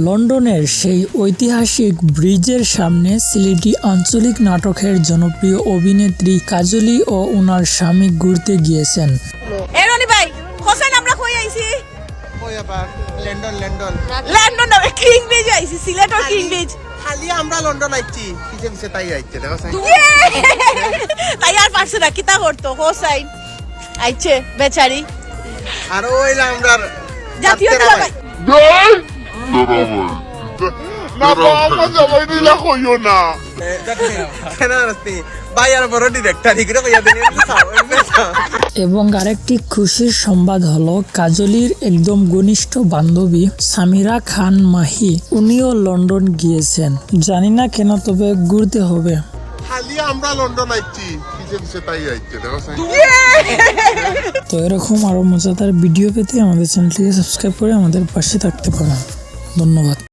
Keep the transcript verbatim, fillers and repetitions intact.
লন্ডনের সেই ঐতিহাসিক ব্রিজের সামনে সিলেটি আঞ্চলিক নাটকের জনপ্রিয় অভিনেত্রী কাজলি ও ওনার স্বামী ঘুরতে গিয়েছেন। এ রনি ভাই, হোসেন, আমরা কই আইছি? ওই আবার লন্ডন, লন্ডন। লন্ডন না, কিং ব্রিজ আইছি, সিলেটর কিং ব্রিজ। খালি আমরা লন্ডন আইছি, পিছে পিছে তাই আইছে, দেখো সাইন। তাই আর পারছে না, কিতা করতো? হোসাইন আইছে বেচারি। আর ওই না আমরা জাতীয় জাতীয় দুলাভাই। না বাবা, জামাই দিলা কইও না। কেন আসতে ভাই আর বড় ডিরেক্টর, এগুলো কইয়া দিন। এবং আরেকটি খুশির সংবাদ হলো, কাজলির একদম ঘনিষ্ঠ বান্ধবী সামিরা খান মাহি, উনিও লন্ডন গিয়েছেন। জানি না কেন, তবে ঘুরতে হবে। খালি আমরা লন্ডন আইছি, পিছে পিছে তাই আইছে, দেখো সাইন। তো এরকম আরও মজাদার ভিডিও পেতে আমাদের চ্যানেলটিকে সাবস্ক্রাইব করে আমাদের পাশে থাকতে পারেন। ধন্যবাদ।